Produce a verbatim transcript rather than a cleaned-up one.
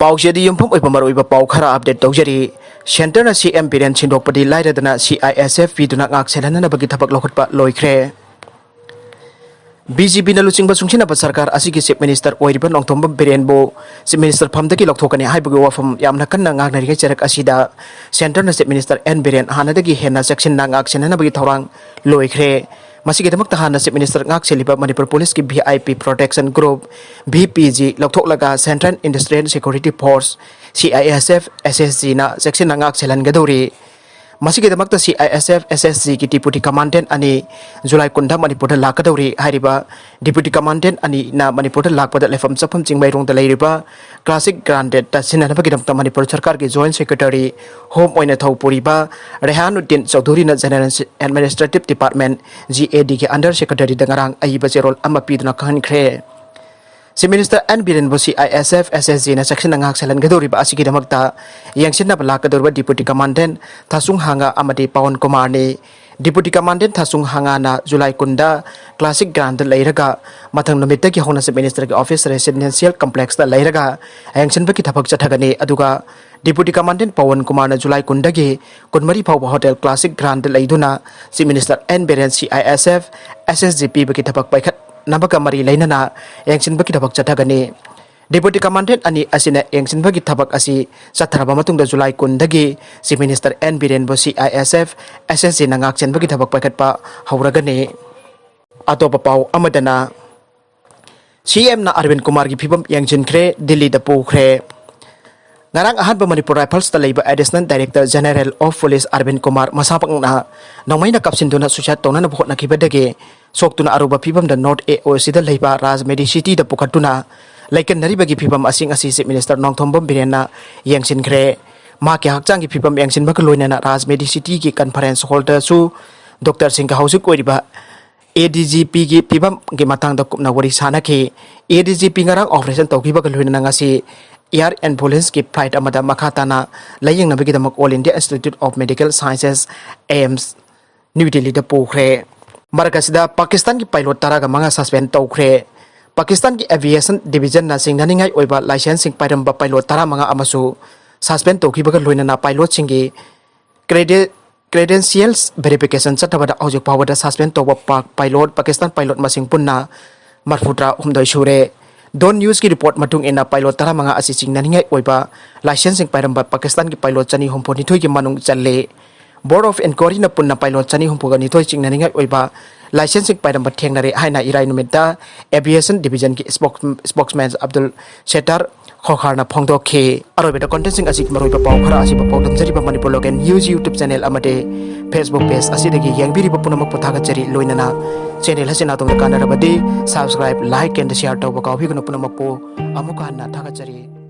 ꯄꯥꯎꯁꯦ ꯑꯗꯨ ꯌꯨꯝꯐꯝ ꯑꯣꯏꯕ ꯃꯔꯨꯑꯣꯏꯕ ꯄꯥꯎ ꯈꯔ update ꯇꯧꯖꯔꯤ꯫ ꯁꯦꯟꯇꯔꯅ ꯁꯤ ꯑꯦꯝ ꯕꯤꯔꯦꯟ ꯁꯤꯟꯗꯣꯛꯄꯗꯤ ꯂꯥꯏꯔꯗꯅ ꯁꯤ ꯑꯥꯏ ꯑꯦꯁ ꯑꯦꯐ ꯄꯤꯗꯨꯅ ꯉꯥꯛ ꯁꯦꯜꯍꯟꯅꯅꯕꯒꯤ ꯊꯕꯛ ꯂꯧꯈꯠꯄ ꯂꯣꯏꯈ꯭ꯔꯦ꯫ ꯕꯤ ꯖꯦ ꯄꯤꯅ ꯂꯨꯆꯤꯡꯕ ꯆꯨꯡꯁꯤꯟꯅꯕ ꯁꯔꯀꯥꯔ ꯑꯁꯤꯒꯤ Chief Minister ꯑꯣꯏꯔꯤꯕ ꯅꯣꯡꯊꯣꯝꯕꯝ ꯕꯤꯔꯦꯟꯕꯨ Chief Minister ꯐꯝꯗꯒꯤ ꯂꯧꯊꯣꯛꯀꯅꯤ ꯍꯥꯏꯕꯒꯤ ꯋꯥꯐꯝ ꯌꯥꯝꯅ ꯀꯟꯅ ꯉꯥꯡꯅꯔꯤꯉꯩ ꯆꯩꯔꯛ ꯑꯁꯤꯗ, ꯁꯦꯟꯇꯔꯅ Chief Minister ꯑꯦꯟ ꯕꯤꯔꯦꯟ ꯍꯥꯟꯅꯗꯒꯤ ꯍꯦꯟꯅ ꯆꯦꯛꯁꯤꯟꯅ ꯉꯥꯛ ꯁꯦꯟꯅꯅꯕꯒꯤ ꯊꯧꯔꯥꯡ ꯂꯣꯏꯈ꯭ꯔꯦ꯫ ꯃꯁꯤꯒꯤꯗꯃꯛꯇ ꯍꯥꯟꯅ Chief Minister ꯉꯥꯛ ꯁꯦꯜꯂꯤꯕ ꯃꯅꯤꯄꯨꯔ ꯄꯨꯂꯤꯁꯀꯤ V I P Protection Group, V P G, ꯂꯧꯊꯣꯛꯂꯒ Central Industrial Security Force, ꯁꯤ ꯑꯥꯏ ꯑꯦꯁ ꯑꯦꯐ, ꯑꯦꯁ ꯑꯦꯁ ꯖꯤꯅ ꯆꯦꯛꯁꯤꯟꯅ ꯉꯥꯛ ꯁꯦꯜꯍꯟꯒꯗꯧꯔꯤ꯫ ꯃꯁꯤꯒꯤꯗꯃꯛꯇ C I S F, S S ꯖꯤꯒꯤ Deputy Commandant ꯑꯅꯤ ꯖꯨꯂꯥꯏ ꯀꯨꯟꯗ ꯃꯅꯤꯄꯨꯔꯗ ꯂꯥꯛꯀꯗꯧꯔꯤ꯫ ꯍꯥꯏꯔꯤꯕ Deputy Commandant ꯑꯅꯤꯅ ꯃꯅꯤꯄꯨꯔꯗ ꯂꯥꯛꯄꯗ ꯂꯩꯐꯝ ꯆꯥꯐꯝ ꯆꯤꯡꯃꯩꯔꯣꯡꯗ ꯂꯩꯔꯤꯕ Classic Grantꯗ ꯁꯤꯟꯅꯅꯕꯒꯤꯗꯃꯛꯇ ꯃꯅꯤꯄꯨꯔ ꯁꯔꯀꯥꯔꯒꯤ Joint Secretary, Home ꯑꯣꯏꯅ ꯊꯧ ꯄꯨꯔꯤꯕ ꯔꯦꯍꯥꯅꯨꯗꯤꯟ ꯆꯧꯙꯨꯔꯤꯅ General Administrative Department, G A ꯗꯤꯒꯤ Under Secretaryꯗ ꯉꯔꯥꯡ ꯑꯏꯕ ꯆꯦꯔꯣꯜ ꯑꯃ ꯄꯤꯗꯨꯅ ꯈꯪꯍꯟꯈ꯭ꯔꯦ꯫ Chief Minister ꯑꯦꯟ ꯕꯤꯔꯦꯟꯕꯨ C I S F, S ꯑꯦꯁ ꯖꯤꯅ ꯆꯦꯛꯁꯤꯟꯅ ꯉꯥꯛ ꯁꯦꯜꯍꯟꯒꯗꯧꯔꯤꯕ ꯑꯁꯤꯒꯤꯗꯃꯛꯇ ꯌꯦꯡꯁꯤꯟꯅꯕ ꯂꯥꯛꯀꯗꯧꯔꯤꯕ Deputy Commandant ꯊꯥꯁꯨꯡ ꯍꯥꯉꯥ ꯑꯃꯗꯤ ꯄꯋꯟ ꯀꯨꯃꯥꯔꯅꯤ꯫ Deputy Commandant ꯊꯥꯁꯨꯡ ꯍꯥꯉꯥꯅ ꯖꯨꯂꯥꯏ ꯀꯨꯟꯗ Classic Grantꯗ ꯂꯩꯔꯒ, ꯃꯊꯪ ꯅꯨꯃꯤꯠꯇꯒꯤ ꯍꯧꯅ Chief Ministerꯒꯤ office Residential Complexꯇ ꯂꯩꯔꯒ ꯌꯦꯡꯁꯤꯟꯕꯒꯤ ꯊꯕꯛ ꯆꯠꯊꯒꯅꯤ꯫ ꯑꯗꯨꯒ Deputy Commandant ꯄꯋꯟ ꯀꯨꯃꯥꯔꯅ ꯖꯨꯂꯥꯏ ꯀꯨꯟꯗꯒꯤ ꯀꯨꯟꯃꯔꯤ ꯐꯥꯎꯕ Hotel Classic Grantꯗ ꯂꯩꯗꯨꯅ Chief Minister ꯑꯦꯟ ꯕꯤꯔꯦꯟ ꯁꯤ I S F, S S G ꯄꯤꯕꯒꯤ ꯊꯕꯛ ꯄꯥꯏꯈꯠꯅꯕꯒ ꯃꯔꯤ ꯂꯩꯅꯅ ꯌꯦꯡꯁꯤꯟꯕꯒꯤ ꯊꯕꯛ ꯆꯠꯊꯒꯅꯤ꯫ Deputy Commandant ꯑꯅꯤ ꯑꯁꯤꯅ ꯌꯦꯡꯁꯤꯟꯕꯒꯤ ꯊꯕꯛ ꯑꯁꯤ ꯆꯠꯊꯔꯕ ꯃꯇꯨꯡꯗ ꯖꯨꯂꯥꯏ ꯀꯨꯟꯗꯒꯤ Chief Minister ꯑꯦꯟ ꯕꯤꯔꯦꯟꯕꯨ C I S F, S ꯑꯦꯁ ꯖꯤꯅ ꯉꯥꯛꯁꯦꯟꯕꯒꯤ ꯊꯕꯛ ꯄꯥꯏꯈꯠꯄ ꯍꯧꯔꯒꯅꯤ꯫ ꯑꯇꯣꯞꯄ ꯄꯥꯎ ꯑꯃꯗꯅ, ꯁꯤ ꯑꯦꯝꯅ ꯑꯔꯕꯤꯟ ꯀꯨꯃꯥꯔꯒꯤ ꯐꯤꯕꯝ ꯌꯦꯡꯁꯤꯟꯈ꯭ꯔꯦ, ꯗꯤꯜꯂꯤꯗ ꯄꯨꯈ꯭ꯔꯦ꯫ ꯉꯔꯥꯡ ꯑꯍꯥꯟꯕ ꯃꯅꯤꯄꯨꯔ Riflesꯇ ꯂꯩꯕ Additional Director General of Police ꯑꯔꯕꯤꯟ Kumar ꯃꯁꯥꯃꯛꯅ ꯅꯣꯡꯃꯩꯅ ꯀꯥꯞꯁꯤꯟꯗꯨꯅ suicide ꯇꯧꯅꯅꯕ ꯍꯣꯠꯅꯈꯤꯕꯗꯒꯤ ꯁꯣꯛꯇꯨꯅ ꯑꯔꯨꯕ ꯐꯤꯕꯝꯗ North A O Cꯗ ꯂꯩꯕ ꯔꯥꯖ ꯃꯦꯗꯤ ꯁꯤꯇꯤꯗ ꯄꯨꯈꯠꯇꯨꯅ ꯂꯩꯀꯟꯅꯔꯤꯕꯒꯤ ꯐꯤꯕꯝ ꯑꯁꯤꯡ ꯑꯁꯤ Chief Minister ꯅꯣꯡꯊꯣꯝꯕꯝ ꯕꯤꯔꯦꯟꯅ ꯌꯦꯡꯁꯤꯟꯈ꯭ꯔꯦ꯫ ꯃꯍꯥꯛꯀꯤ ꯍꯛꯆꯥꯡꯒꯤ ꯐꯤꯕꯝ ꯌꯦꯡꯁꯤꯟꯕꯒ ꯂꯣꯏꯅꯅ ꯔꯥꯖ ꯃꯦꯗꯤ ꯁꯤꯇꯤꯒꯤ conference hallꯗꯁꯨ ꯗꯣꯛꯇꯔꯁꯤꯡꯒ ꯍꯧꯖꯤꯛ ꯑꯣꯏꯔꯤꯕ ꯑꯦ ꯗꯤ ꯖꯤ ꯄꯤꯒꯤ ꯐꯤꯕꯝꯒꯤ ꯃꯇꯥꯡꯗ ꯀꯨꯞꯅ ꯋꯥꯔꯤ ꯁꯥꯅꯈꯤ꯫ ꯑꯦ ꯗꯤ ꯖꯤ ꯄꯤ ꯉꯔꯥꯡ operation ꯇꯧꯈꯤꯕꯒ ꯂꯣꯏꯅꯅ ꯉꯁꯤ Air Ambulanceꯀꯤ flight ꯑꯃꯗ ꯃꯈꯥ ꯇꯥꯅ ꯂꯥꯌꯦꯡꯅꯕꯒꯤꯗꯃꯛ All India Institute of Medical Sciences, AIIMS, new ꯗꯤꯜꯂꯤꯗ ꯄꯨꯈ꯭ꯔꯦ꯫ ꯃꯔꯛ ꯑꯁꯤꯗ ꯄꯥꯀꯤꯁꯇꯥꯟꯒꯤ pilot ꯇꯔꯥꯒ ꯃꯉꯥ suspend ꯇꯧꯈ꯭ꯔꯦ꯫ ꯄꯥꯀꯤꯁꯇꯥꯟꯒꯤ ꯑꯦꯚꯤꯌꯦꯁꯟ ꯗꯤꯕꯤꯖꯟꯅ ꯆꯤꯡꯅꯅꯤꯡꯉꯥꯏ ꯑꯣꯏꯕ ꯂꯥꯏꯁꯦꯟꯁꯁꯤꯡ ꯄꯥꯏꯔꯝꯕ ꯄꯥꯏꯂꯣꯠ ꯇꯔꯥꯃꯉꯥ ꯑꯃꯁꯨ ꯁꯁꯄꯦꯟ ꯇꯧꯈꯤꯕꯒ ꯂꯣꯏꯅꯅ ꯄꯥꯏꯂꯣꯠꯁꯤꯡꯒꯤ credentials verification ꯆꯠꯊꯕꯗ ꯍꯧꯖꯤꯛ ꯐꯥꯎꯕꯗ ꯁꯁꯄꯦꯟ ꯇꯧꯕ ꯄꯥꯛ ꯄꯥꯏꯂꯣꯠ ꯄꯥꯀꯤꯁꯇꯥꯟ ꯄꯥꯏꯂꯣꯠ ꯃꯁꯤꯡ ꯄꯨꯟꯅ ꯃꯔꯐꯨꯇꯔꯥ ꯍꯨꯝꯗꯣꯏ ꯁꯨꯔꯦ꯫ ꯗꯣꯟ ꯅ꯭ꯌꯨꯁꯀꯤ ꯔꯤꯄꯣꯔꯠ ꯃꯇꯨꯡ ꯏꯟꯅ ꯄꯥꯏꯂꯣꯠ ꯇꯔꯥꯃꯉꯥ ꯑꯁꯤ ꯆꯤꯡꯅꯅꯤꯡꯉꯥꯏ ꯑꯣꯏꯕ ꯂꯥꯏꯁꯦꯟꯁꯁꯤꯡ ꯄꯥꯏꯔꯝꯕ ꯄꯥꯀꯤꯁꯇꯥꯟꯒꯤ ꯄꯥꯏꯂꯣꯠ ꯆꯅꯤ ꯍꯨꯝꯐꯨ ꯅꯤꯊꯣꯏꯒꯤ ꯃꯅꯨꯡ ꯆꯜꯂꯤ꯫ Board of Inquiryꯅ ꯄꯨꯟꯅ ꯄꯥꯏꯂꯣꯠ ꯆꯅꯤ ꯍꯨꯝꯐꯨꯒ ꯅꯤꯊꯣꯏ ꯆꯤꯡꯅꯅꯤꯡꯉꯥꯏ ꯑꯣꯏꯕ ꯂꯥꯏꯁꯦꯟꯁꯁꯤꯡ ꯄꯥꯏꯔꯝꯕ ꯊꯦꯡꯅꯔꯦ ꯍꯥꯏꯅ ꯏꯔꯥꯏ ꯅꯨꯃꯤꯠꯇ ꯑꯦꯚꯤꯌꯦꯁꯟ ꯗꯤꯕꯤꯖꯟꯒꯤ spokesman ꯑꯕꯗꯨꯜ ꯁꯦꯇꯥꯔ ꯈꯣꯈꯥꯔꯅ ꯐꯣꯡꯗꯣꯛꯈꯤ꯫ ꯑꯔꯣꯏꯕꯗ ꯀꯣꯟꯇꯦꯟꯁꯤꯡ ꯑꯁꯤꯒꯤ ꯃꯔꯨꯑꯣꯏꯕ ꯄꯥꯎ ꯈꯔ ꯑꯁꯤꯕꯨ ꯄꯥꯎꯗꯝꯖꯔꯤꯕ Manipur local news YouTube channel ꯑꯃꯗꯤ Facebook ꯄꯦꯖ ꯑꯁꯤꯗꯒꯤ ꯌꯦꯡꯕꯤꯔꯤꯕ ꯄꯨꯝꯅꯃꯛꯄꯨ ꯊꯥꯒꯠꯆꯔꯤ꯫ ꯂꯣꯏꯅꯅ ꯆꯦꯅꯦꯜ ꯑꯁꯤꯅ ꯑꯗꯣꯝꯗ ꯀꯥꯟꯅꯔꯕꯗꯤ subscribe, like and share ꯇꯧꯕ ꯀꯥꯎꯕꯤꯒꯅꯨ꯫ ꯄꯨꯝꯅꯃꯛꯄꯨ ꯑꯃꯨꯛꯀ ꯍꯟꯅ ꯊꯥꯒꯠꯆꯔꯤ꯫